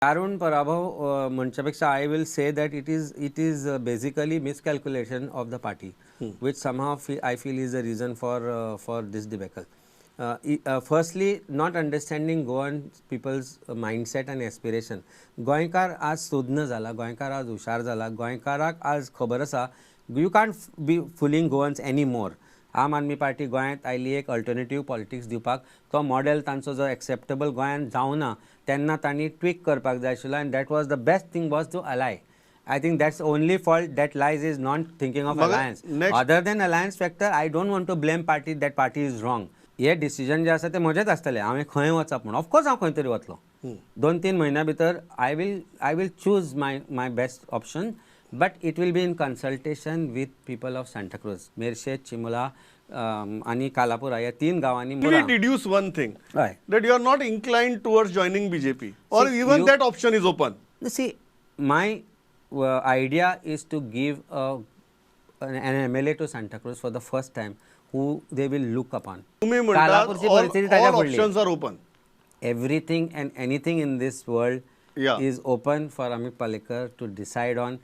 दारूण पराभव म्हणच्या पेक्षा I will say that it is basically miscalculation of the party, which somehow I feel is a reason for this debacle. Firstly, not understanding Goan people's mindset and aspiration. गोंयकार आज सुज्ञ जाला, गोंयकार आज हुशार जाला, गोंयकाराक आज खबर आसा, you can't be फुलिंग Goans any more. आम आदमी पार्टी गोंयांत आयली एक अल्टरनेटीव पॉलिटिक्स दिवपाक. तो मॉडेल तांचो जो एक्सेप्टेबल गोंयांत जावना, तेन्ना तांणी ट्विक करपाक जाय आशिल्लो and that was the best thing was to ally. I think that's only fault that lies is not thinking of alliance. Other than alliance factor, I don't want to blame party that party is wrong. हे decision जे आसा ते म्हजेच आसतलें, हांवें खंय वचप म्हूण. Of course हांव खंय तरी वतलो 2-3 म्हयन्या भितर. I will choose my best option, but it will be in consultation with people of Santacruz, Merces, Chimola आनी कालापुरा, ह्या तीन गांवांनी. We deduce one thing, that you are not inclined towards joining BJP, or See, even that option is open? See, my idea is to give an MLA to Santa Cruz for the first time who they will look upon. तुम्ही म्हणता कालापूरची परिस्थिती ताच्या all फुडली. Options are open. Everything and anything in this world is open for Amit Palekar to decide on.